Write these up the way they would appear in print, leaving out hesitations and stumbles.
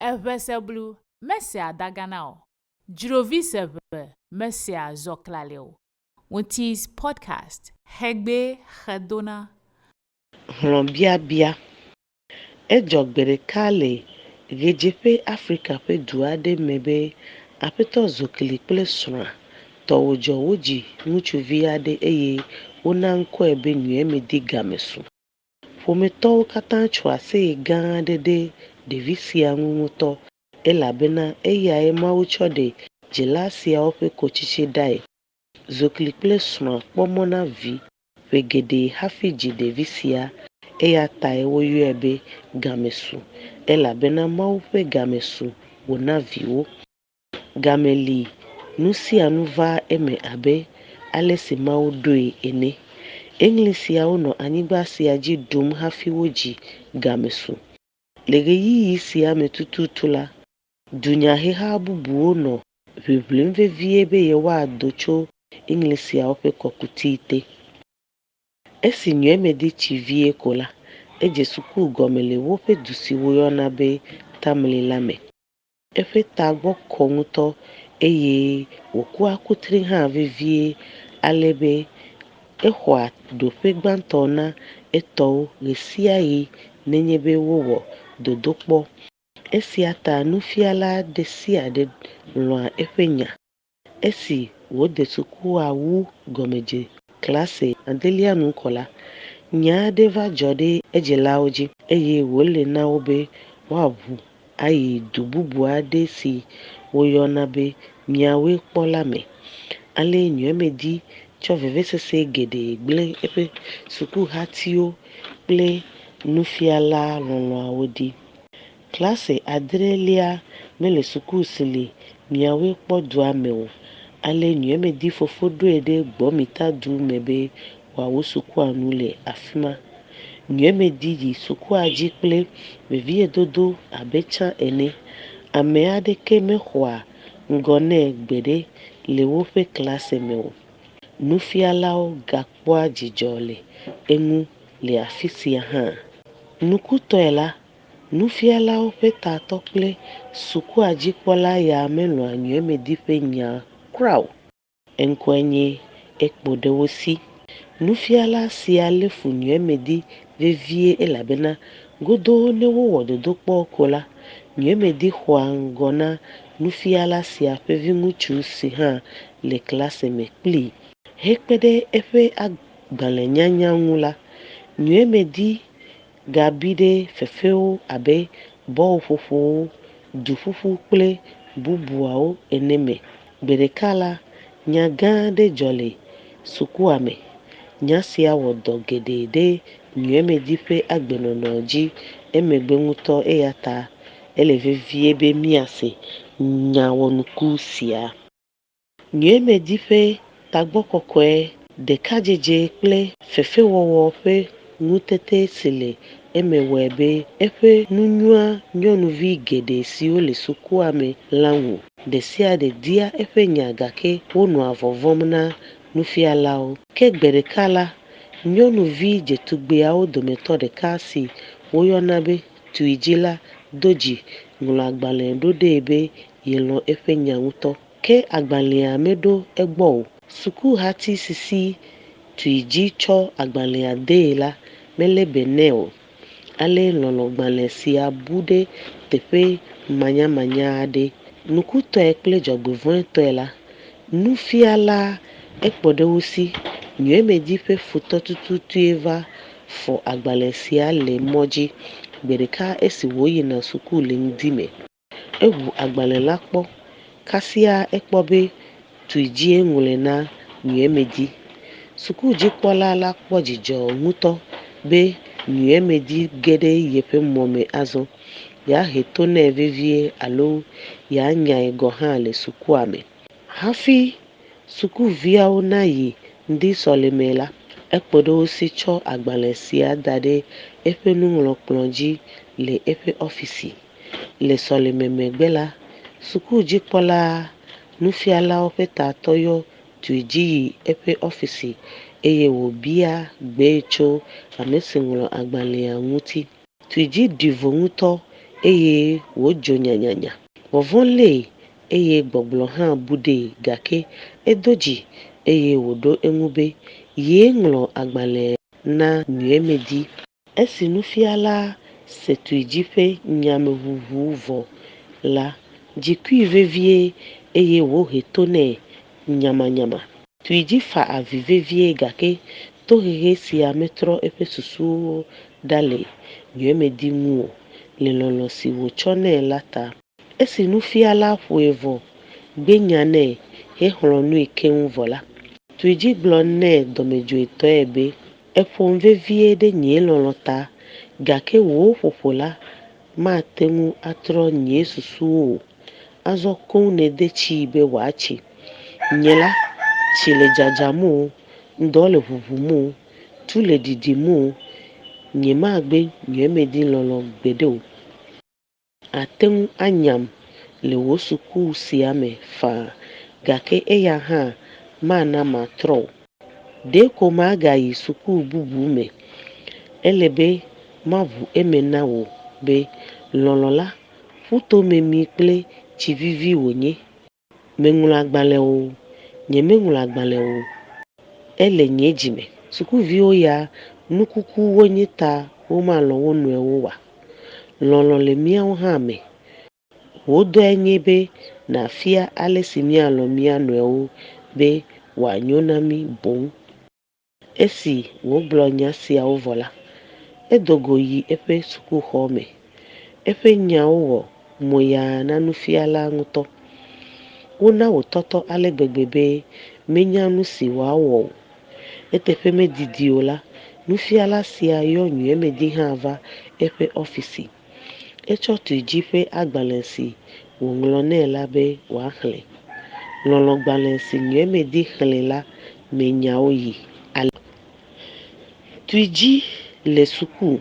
Eʋeseblu mesea dagana o. Dzrovi seʋe mesea zɔklali o. Ŋuti's podcast, Xegbee xe dona. Hlɔ̃biabia. Edzɔ gbe ɖeka le Ɣedzeƒe Afrika ƒe du aɖe me be Aƒetɔ Zokli kple srɔ̃a Tɔwòdzɔ wodzi ŋutsuvi aɖe eye wona ŋkɔe be Nyuiemedi Gamesu. Ƒometɔwo katã tso aseye gã aɖe ɖe ɖevi sia ŋu ŋutɔ elabena eyae Mawu tsɔ ɖe dzila siawo ƒe kotsitsi ɖae. Zokli kple srɔ̃a kpɔ mɔ na vi ƒe geɖe hafi dzi ɖevi sia, eya tae woyɔe be Gamesu, elabena Mawu ƒe game su wòna viwo. Game li nu sia nu vaa eme abe ale si Mawu ɖoe ene. Eŋlisiawo nɔ anyigba sia dzi ɖum hafi wodzi Gamesu. Le ɣeyiɣi sia me tututu la, dunyaheha bubuwo nɔ ʋiʋlim vevie be yewoado tso Eŋlisiawo ƒe kɔkuti te. Esi Nyuiemedi tsi vie ko la, edze suku gɔme le woƒe du si woyɔna be Tamale la me. Eƒe tagbɔ kɔ ŋutɔ eye wòkua kutri hã vevie ale be exɔa ɖoƒe gbãtɔ na etɔwo ɣesiaɣi nenye be wowɔ dodokpɔ. Esia ta nufiala ɖe sia ɖe lɔ̃a eƒe nya. Esi wòde sukua wu gɔmedzeklase adelia nu ko la, nya aɖe va dzɔ ɖe edzilawo dzi eye wòle na wo be woaʋu ayi du bubu aɖe si woyɔna be Miawoe Kpɔ la me. Ale Nyuiemedi tsɔ vevesese geɖe gblẽ eƒe sukuhatiwo kple nufiala lɔlɔ̃awo ɖi. Klase adrelia mele suku si le Miawoe Kpɔ dua me o. Ale Nyuiemedi fofo ɖoe ɖe Gbɔmitadu me be wòawu sukua nu le afi ma. Nyuiemedi yi sukua dzi kple veviedodo abe tsã ene. Ame aɖeke mexɔa ŋgɔ nɛ gbeɖe le woƒe klase me o. Nufialawo gakpɔa dzidzɔ le eŋu le afi sia hã. Nukutɔe la, nufialawo ƒe tatɔ kple sukua dzikpɔla ya melɔ̃a Nyuiemedi ƒe nya kura o. Eŋkɔe nye Ekpo ɖe wo si. Nufiala sia lé fu Nyuiemedi vevie elabena godoo ne wowɔ dodokpɔ ko la, Nyuiemedi xɔa ŋgɔ na nufiala sia ƒe viŋutsu si hã le klase me kplii. Hekpe ɖe eƒe agbalẽnyanya ŋu la, Nyuiemedi gabi ɖe fefewo abe bɔlƒoƒowo, duƒuƒu kple bubuawo ene me. Gbe ɖeka la, nya gã aɖe dzɔ le sukua me. Nya sia wɔ dɔ geɖe ɖe Nyuiemedi ƒe agbenɔnɔ dzi emegbe ŋutɔ eya ta ele vevie be míase nya wɔnuku sia. Nyuiemedi ƒe tagbɔkɔkɔe, ɖekadzedze kple fefewɔwɔ ƒe ŋutete si le eme wɔe be eƒe nu nyoa nyɔnuvi geɖe siwo le sukua me la ŋu. Ɖe sia ɖe dia eƒe nya gake wonɔa vɔvɔ̃m na nufialawo. Ke gbe ɖeka la, nyɔnuvi dzetugbeawo dometɔ ɖeka si woyɔna be Tuidzi la do dzi ŋlɔ agbalẽ ɖo ɖee be yelɔ̃ eƒe nya ŋutɔ. Ke agbalẽa meɖo egbɔ o. Sukuhati si si Tuidzi tsɔ agbalẽa dee la melé be nɛ o. Ale lɔlɔ̃gbalẽ sia bu ɖe teƒe manyamanya aɖe. Nukutɔe kple dzɔgbevɔ̃etɔe la, nufiala ekpɔɖeŋusi Nyuiemedi ƒe futɔ tututue va fɔ agbalẽ sia le mɔ dzi gbe ɖeka esi wòyina suku le ŋdi me. Eʋu agbalẽ la kpɔ, kasia ekpɔ be Tuidzie ŋlɔe na Nyuiemedi. Sukudzikpɔla la kpɔ dzidzɔ ŋutɔ be Nyuiemedi ge ɖe yeƒe mɔ me azɔ. Yeahe to nɛ vevie alo yeanyae gɔ̃ hã le sukua me. Hafi sukuviawo nayi ŋdisɔleme la, ekpɔ ɖe wo si tsɔ agbalẽ sia da ɖe eƒe nuŋlɔkplɔ̃ dzi le eƒe ɔfisi. Le sɔleme megbe la, sukudzikpɔla nufialawo ƒe tatɔ yɔ Tuidzi yi eƒe ɔfisi eye wòbia gbee tso ame si ŋlɔ agbalẽa ŋuti. Tuidzi ɖi vo ŋutɔ eye wòdzo nyanyanya. Vɔvɔ̃ lée eye gbɔgblɔ hã bu ɖee gake edo dzi eye wòɖo eŋu be yee ŋlɔ agbalẽ na Nyuiemedi. Esi nufialaa se Tuidzi ƒe nyameʋuʋu vɔ la, dzi kui vevie eye wòhe to nɛ nyamanyama. Tuidzi fa avi vevie gake tohehe sia metrɔ eƒe susuwo ɖa le Nyuiemedi ŋu o le lɔlɔ̃ si wòtsɔ nɛ la ta. Esi nufialaa ƒoe vɔ, gbe nya nɛ hexlɔ̃ nui keŋ vɔ la, Tuidzi gblɔ nɛ dɔmedzoetɔe be, Èƒom vevie ɖe nye lɔlɔ̃ ta, gake wò ƒoƒo la mate ŋu atrɔ nye susuwo o. Azɔ koŋ nède tsii be wòatsi. Nye la, tsi le dzadzam o, ŋdɔ le ʋuʋum o, tu le ɖiɖim o, nyemagbe Nyuiemedi lɔlɔ̃ gbeɖe o. Àte ŋu anyam le wò suku sia me faa, gake eya hã mana matrɔ o. Ɖeko magayi suku bubu me. Ele be maʋu eme na wò be lɔlɔ̃ la, ƒutomemi kple tsi vivi wònye. Meŋlɔ agbalẽ o, nyemeŋlɔ agbalẽ o, ele nye dzime. Sukuviwo ya nukuku wonye ta womalɔ̃ wo nɔewo oa? Lɔlɔ̃ le míawo hã me. Wò dɔe nye be nàfia ale si míalɔ̃ mía nɔewo be wòanyo na mí boŋ. Esi wògblɔ nya siawo vɔ la, edo go yi eƒe sukuxɔ me. Eƒe nyawo wɔ moyaa na nufialaa ŋutɔ. Wona wòtɔtɔ ale gbegbe be menya nu si wòawɔ o. Eteƒe medidi o la, nufiala sia yɔ Nyuiemedi hã va eƒe ɔfisi. Etsɔ Tuidzi ƒe agbalẽ si wòŋlɔ nɛ la be wòaxlẽ. Lɔlɔ̃gbalẽ si Nyuiemedi xlẽ la me nyawo yi ale. Tuidzi le suku.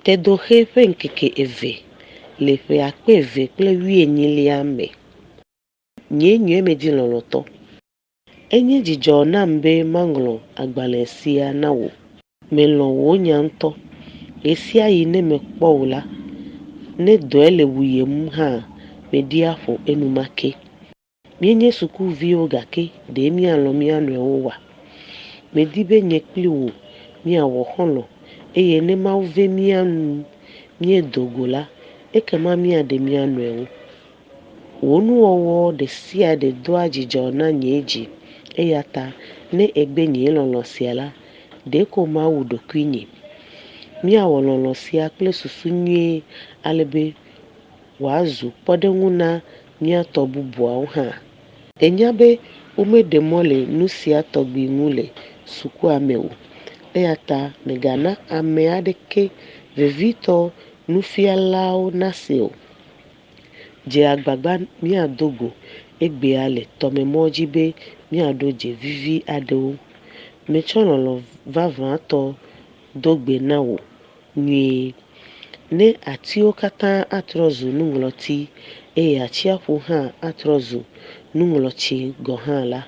Tedoxe ƒe ŋkeke eve le ƒe akpe eve kple wuienyilia me. Nye Nyuiemedi lɔlɔ̃tɔ. Enye dzidzɔ nam be maŋlɔ agbalẽ sia na wò. Melɔ̃ wò nya ŋutɔ. Ɣesiaɣi ne mekpɔ wò la, ne dɔe le wuyem hã, meɖia ƒo enumake. Míenye sukuviwo gake ɖe míalɔ̃ mía nɔewo oa? Medi be nye kpli wò míawɔ xɔlɔ̃ eye ne Mawu ve mía nu míedo go la, ekema míaɖe mía nɔewo. Wò nuwɔwɔ ɖe sia ɖe doa dzidzɔ na nye dzi eya ta ne ègbe nye lɔlɔ̃ sia la, ɖeko mawu ɖokuinye. Míawɔ lɔlɔ̃ sia kple susu nyuie ale be wòazu kpɔɖeŋu na mía tɔ bubuawo hã. Ènya be womeɖe mɔ le nu sia tɔgbi ŋu le sukua me o eya ta mègana ame aɖeke, vevitɔ nufialawo nasee o. Dze agbagba míado go egbea le tɔmemɔ dzi be míaɖo dze vivi aɖewo. Metsɔ lɔlɔ̃ vavãtɔ do gbe na wò nyuie. Ne atiwo katã atrɔ zu nuŋlɔti eye atsiaƒu hã atrɔ zu nuŋlɔtsi gɔ̃ hã la,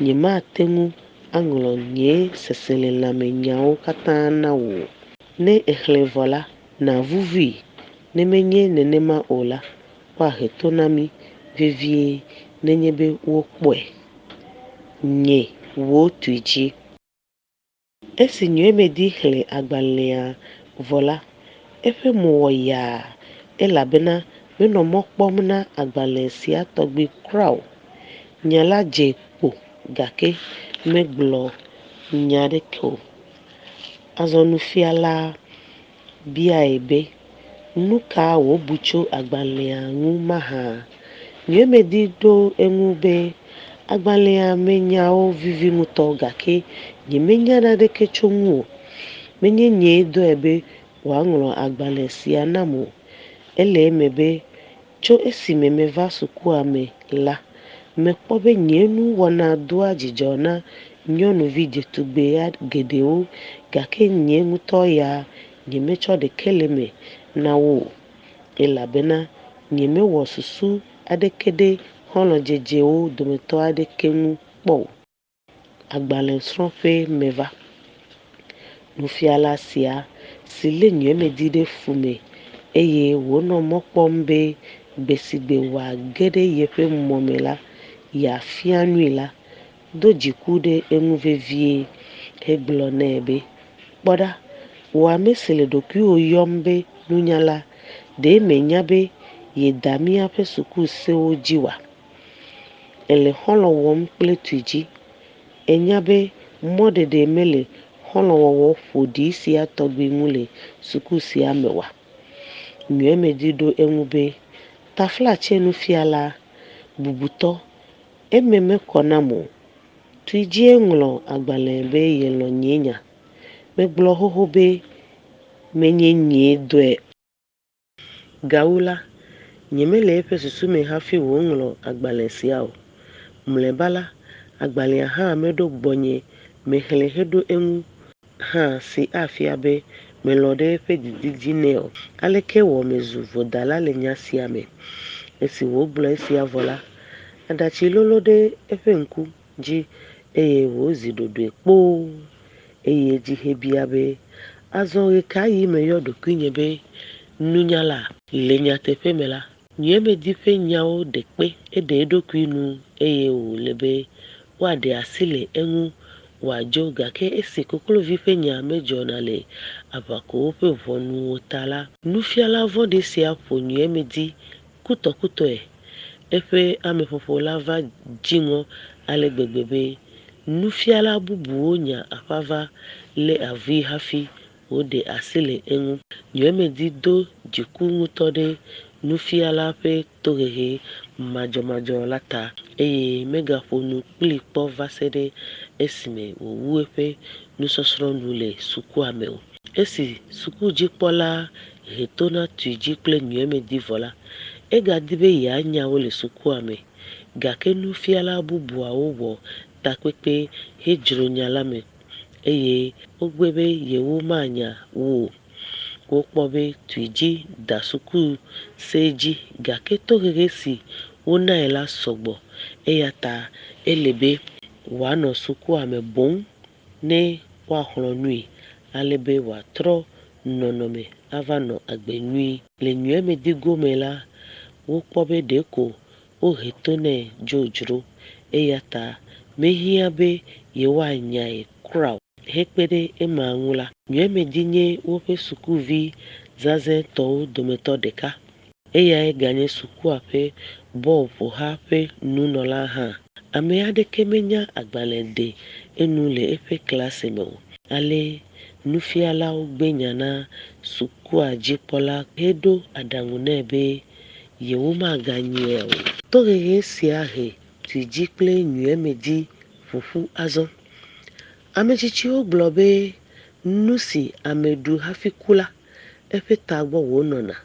nyemate ŋu aŋlɔ nye seselelãmenyawo katã na wò o. Ne èxlẽe vɔ la, nàvuvui. Ne menye nenema o la, woahe to na mí vevie nenye be wokpɔe. Nye wò Tuidzi. Esi Nyuiemedi xlẽ agbalẽa vɔ la, eƒe mo wɔ yaa elabena menɔ mɔ kpɔm na agbalẽ sia tɔgbi kura o. Nya la dze kpo gake megblɔ nya aɖeke o. Azɔ nufialaa biae be nu ka wòbu tso agbalẽa ŋu mahã. Nyuiemedi ɖo eŋu be, Agbalẽa me nyawo vivi ŋutɔ gake nyemenya naneke tso eŋu o. Menye nyee dɔe be wòaŋlɔ agbalẽ sia nam o. Ele eme be tso esime meva sukua me la, mekpɔ be nye nuwɔna doa dzidzɔ na nyɔnuvi dzetugbe geɖewo gake nye ŋutɔ ya nyemetsɔ ɖeke le eme na wo o elabena nyemewɔ susu aɖeke ɖe xɔlɔ̃dzedzewo dometɔ aɖeke ŋu kpɔ o. Agbalẽsrɔ̃ƒee meva. Nufiala sia si lé Nyuiemedi ɖe fu me eye wònɔ mɔ kpɔm be gbe si gbe wòage ɖe yeƒe mɔ me la, yeafia nui la, do dziku ɖe eŋu vevie hegblɔ nɛ be, Kpɔ ɖa, wò ame si le ɖokuiwò yɔm be nunyala, ɖe mènya be yeda míaƒe sukusewo dzi oa? Èle xɔlɔ̃ wɔm kple Tuidzi. Ènya be mɔɖeɖe mele xɔlɔ̃wɔwɔ ƒoɖi sia tɔgbi ŋu le suku sia me oa? Nyuiemedi ɖo eŋu be, Taflatse nufiala bubutɔ, eme mekɔ nam o. Tuidzie ŋlɔ agbalẽ be yelɔ̃ nye nya. Megblɔ xoxo be menye nyee dɔe o. Gawu la, nyemele eƒe susu me hafi wòŋlɔ agbalẽ sia o. Mlɔeba la, agbalẽa hã meɖo gbɔnye mexlẽ heɖo eŋu hã si afia be melɔ̃ ɖe eƒe didi dzi nɛ o. Aleke wɔ mezu vodala le nya sia me? Esi wògblɔ esia vɔ la, aɖatsi loló ɖe eƒe ŋku dzi eye wòzi ɖoɖoe kpoo. Eyi edzi hebia be, Azɔ ɣekaɣi meyɔ ɖokuinye be nunyala? Le nyateƒe me la, Nyemedi ƒe nyawo ɖe kpe eɖe eɖokui nu eye wòle be woaɖe asi le eŋu wòadzo gake esi koklovi ƒe nya medzɔna le aʋakowo ƒe ʋɔnu o ta la, nufiala vɔ̃ɖi sia ƒo Nyuiemedi kutɔkutɔe. Eƒe ameƒoƒo la va dzi ŋɔ ale gbegbe be nufiala bubuwo nya aƒa va lé avui hafi wòɖe asi le eŋu. Nyuiemedi do dziku ŋutɔ ɖe nufiala ƒe tohehe madzɔmadzɔ la ta eye megaƒo nu kplii kpɔ va se ɖe esime wòwu eƒe nusɔsrɔ̃ nu le sukua me o. Esi sukudzikpɔlaa he to na Tuidzi kple Nyuiemedi vɔ la, egadi be yeanya wo le sukua me. Gake nufiala bubuawo wɔ takpekpe hedzro nya la me eye wogbe be yewomanya wo o. Wokpɔ be Tuidzi da sukusee dzi gake tohehe si wonae la sɔ gbɔ eya ta ele be wòanɔ sukua me boŋ ne woaxlɔ̃ nui ale be wòatrɔ nɔnɔme ava nɔ agbe nyui. Le Nyuiemedi gome la, wokpɔ be ɖeko wohe to nɛ dzodzro eya ta mehiã be yewoanyae kura o. Hekpe ɖe ema ŋu la, Nyuiemedi nye woƒe sukuvi zazɛ̃tɔwo dometɔ ɖeka. Eyae ganye sukua ƒe bɔlƒoha ƒe nunɔla hã. Ame aɖeke menya agbalẽ de enu le eƒe klasi me o. Ale nufialawo gbe nya na sukua dzikpɔla heɖo aɖaŋu nɛ be yewomaganyae o. Tohehe sia he Tuidzi kple Nyuiemedi ƒo ƒu azɔ. Ame tsitsiwo gblɔ be nu si ame ɖu hafi ku la, eƒe tagbɔ wònɔna.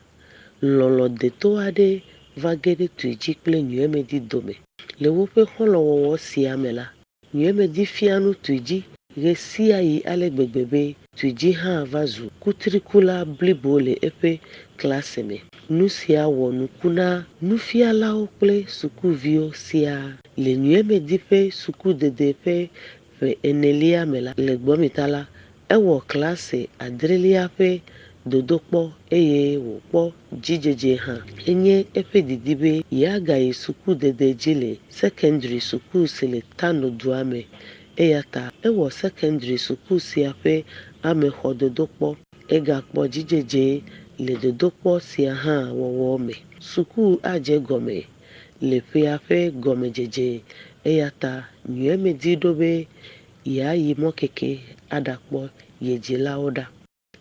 Lɔlɔ̃ deto aɖe va ge ɖe Tuidzi kple Nyuiemedi dome. Le woƒe xɔlɔ̃wɔwɔ sia me la, Nyuiemedi fia nu Tuidzi ɣesiaɣi ale gbegbe be Tuidzi hã va zu kutrikula blibo le eƒe klasi me. Nu sia wɔ nuku na nufialawo kple sukuviwo siaa. Le Nyuiemedi ƒe sukudede ƒe ƒe enelia me la, le gbɔmita la, ewɔ klasi adrelia ƒe dodokpɔ eye wòkpɔ dzidzedze hã. Enye eƒe didi be yeagayi sukudede dzi le sekɛndri suku si le Tano dua me eya ta ewɔ sekɛndri suku sia ƒe amexɔdodokpɔ. Egakpɔ dzidzedze le dodokpɔ sia hã wɔwɔ me. Suku adze egɔme le ƒea ƒe gɔmedzedze eya ta Nyuiemedi ɖo be yeayi mɔkeke aɖakpɔ ye dzilawo ɖa.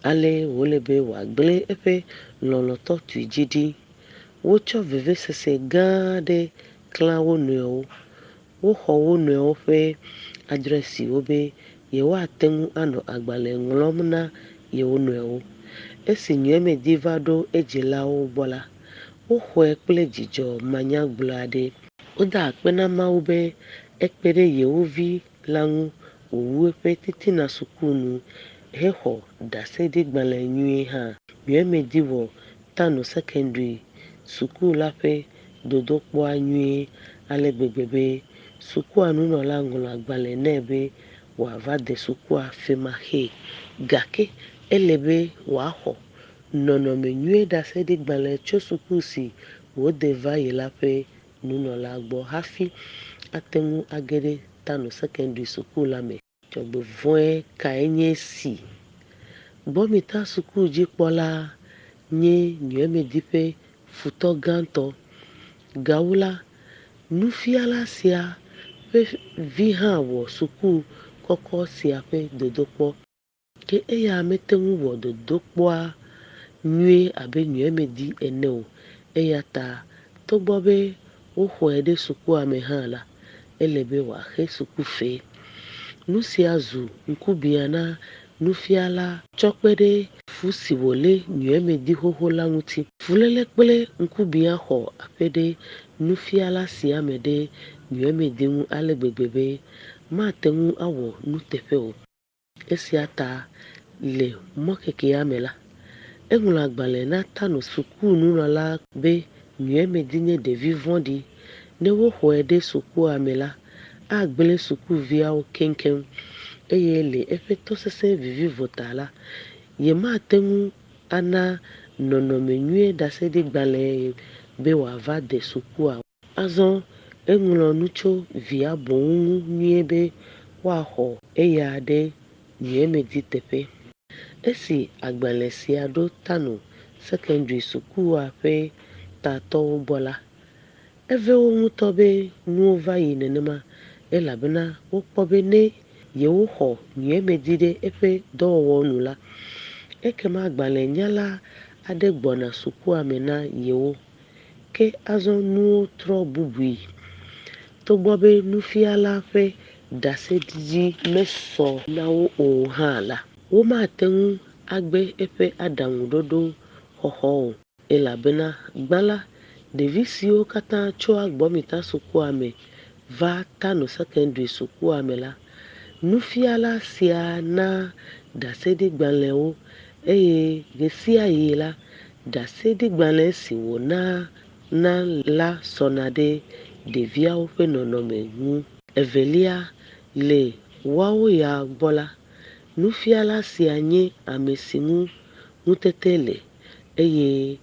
Ale wòle be wòagblẽ eƒe lɔlɔ̃tɔ Tuidzi ɖi. Wotsɔ vevesese gã aɖe klã wo nɔewo. Woxɔ wo nɔewo ƒe adrɛsiwo be yewoate ŋu anɔ agbalẽ ŋlɔm na yewo nɔewo. Esi Nyuiemedi va ɖo edzilawo gbɔ la, woxɔe kple dzidzɔ manyagblɔ aɖe. Woda akpe na Mawu be ekpe ɖe yewo vi la ŋu wòwu eƒe titina suku nu hexɔ ɖaseɖigbalẽ nyui hã. Nyuiemedi wɔ Tano Sekɛndri suku la ƒe dodokpɔa nyuie ale gbegbe be sukua nunɔla ŋlɔ agbalẽ nɛ be wòava de sukua femaxee gake ele be wòaxɔ nɔnɔme nyui ɖaseɖigbalẽ tso suku si wòde va yi la ƒe nunɔla gbɔ hafi ate ŋu age ɖe Tano Sekɛndri Suku la me. Dzɔgbevɔ̃e kae nye esi! Gbɔmita sukudzikpɔla nye Nyuiemedi ƒe futɔ gãtɔ. Gawu la, nufiala sia ƒe vi hã wɔ suku kɔkɔ sia ƒe dodokpɔ. Ke eya mete ŋu wɔ dodokpɔa nyuie abe Nyuiemedi ene o. Eya ta togbɔ be woxɔe ɖe sukua me hã la, ele be wòaxe sukufe. Nu sia zu ŋkubiã na nufiala tsɔ kpe ɖe fu si wòlé Nyuiemedi xoxo la ŋuti. Fuléle kple ŋkubiã xɔ aƒe ɖe nufiala sia me ɖe Nyuiemedi ŋu ale gbegbe be mate ŋu awɔ nuteƒe o. Esia ta le mɔkekea me la, eŋlɔ agbalẽ na Tano sukununɔla be Nyuiemedi nye ɖevi vɔ̃ɖi. Ne woxɔe ɖe sukua me la, agblẽ sukuviawo keŋkeŋ eye le eƒe tosesẽ vivivo ta la, yemate ŋu ana nɔnɔme nyui ɖaseɖigbalẽe be wòava de sukua o. Azɔ eŋlɔ nu tso via boŋ ŋu nyuie be woaxɔ eya ɖe Nyuiemedi teƒe. Esi agbalẽ sia ɖo Tano Sekɛndri Sukua ƒe tatɔwo gbɔ la, eve wo ŋutɔ be nuwo va yi nenema elabena wokpɔ be ne yewoxɔ Nyuiemedi ɖe eƒe dɔwɔwɔ nu la, ekema agbalẽnyala aɖe gbɔna sukua me na yewo. Ke azɔ nuwo trɔ bubui. Togbɔ be nufiala ƒe ɖaseɖiɖi mesɔ na wo o hã la, womate ŋu agbe eƒe aɖaŋuɖoɖo xɔxɔ o elabena gbã la, ɖevi siwo katã tsoa Gbɔmita sukua me va Tano Sekɛndri Sukua me la, nufiala sia naa ɖaseɖigbalẽwo eye ɣesiaɣi la, ɖaseɖigbalẽ si wònana la sɔna ɖe ɖeviawo ƒe nɔnɔme ŋu. Evelia, le woawo ya gbɔ la, nufiala sia nye ame si ŋu ŋutete le eye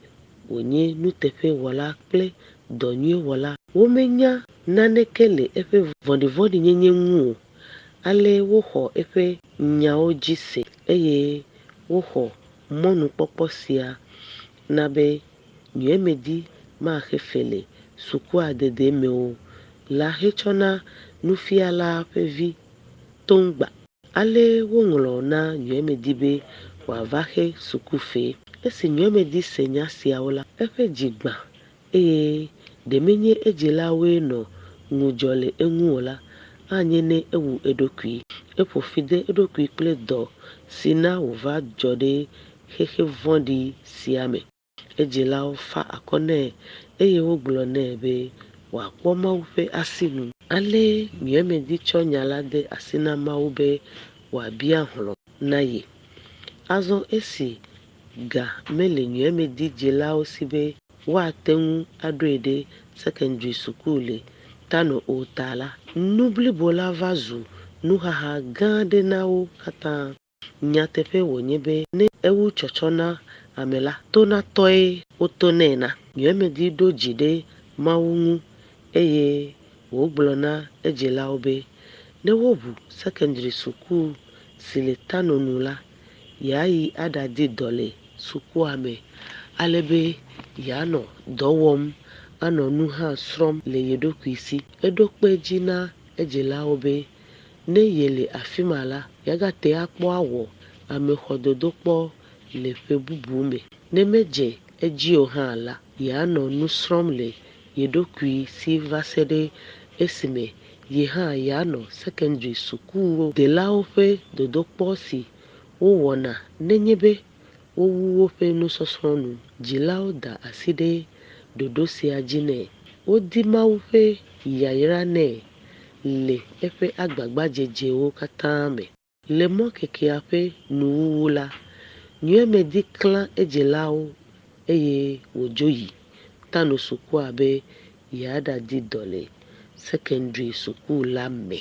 wònye nuteƒewɔla kple dɔ nyui wɔla. Womenya naneke le eƒe vɔ̃ɖivɔ̃ɖinyenye ŋu o. Ale woxɔ eƒe nyawo dzi se eye woxɔ mɔnukpɔkpɔ sia na be Nyuiemedi maxe fe le sukua dede me o la hetsɔ na nufiala ƒe vi Tongba. Ale woŋlɔ na Nyuiemedi be wòava xe sukufe. Esi Nyuiemedi se nya siawo la, eƒe dzi gbã eye ɖe menye edzilawoe nɔ ŋudzɔ le eŋu o la, anye ne ewu eɖokui. Eƒo fi de eɖokui kple dɔ si na wòva dzɔ ɖe xexe vɔ̃ɖi sia me. Edzilawo fa akɔ nɛ eye wogblɔ nɛ be wòakpɔ Mawu ƒe asinu. Ale Nyuiemedi tsɔ nya la de asi na Mawu be wòabia hlɔ̃ na ye. Azɔ esi ga mele Nyuiemedi dzilawo si be woate ŋu aɖoe ɖe sekɛndri suku le Tano o ta la, nu blibo la va zu nuxaxa gã aɖe na wo katã. Nyateƒe wònye be ne ewu tsɔtsɔ na ame la, tonatɔe wotonɛ na. Nyuiemedi ɖo dzi ɖe Mawu ŋu eye wògblɔ na edzilawo be ne woʋu sekɛndri suku si le Tano nu la, yeayi aɖadi dɔ le sukua me ale be yeanɔ dɔ wɔm anɔ nu hã srɔ̃m le ye ɖokui si. Eɖo kpe edzi na edzilawo be ne yele afi ma la, yeagate akpɔ awɔ amexɔdodokpɔ le ƒe bubu me. Ne medze edzi o hã la, yeanɔ nu srɔ̃m le ye ɖokui si va se ɖe esime ye hã yeanɔ sekɛndri sukudelawo ƒe dodokpɔ si wowɔna nenye be wowu woƒe nusɔsrɔ̃ nu. Dzilawo da asi ɖe ɖoɖo sia dzi nɛ. Wodi Mawu ƒe yayra nɛ le eƒe agbagbadzedzewo katã me. Le mɔkekea ƒe nuwuwu la, Nyuiemedi klã edzilawo eye wòdzo yi Tano sukua be yeaɖadi dɔ le sekɛndri suku la me.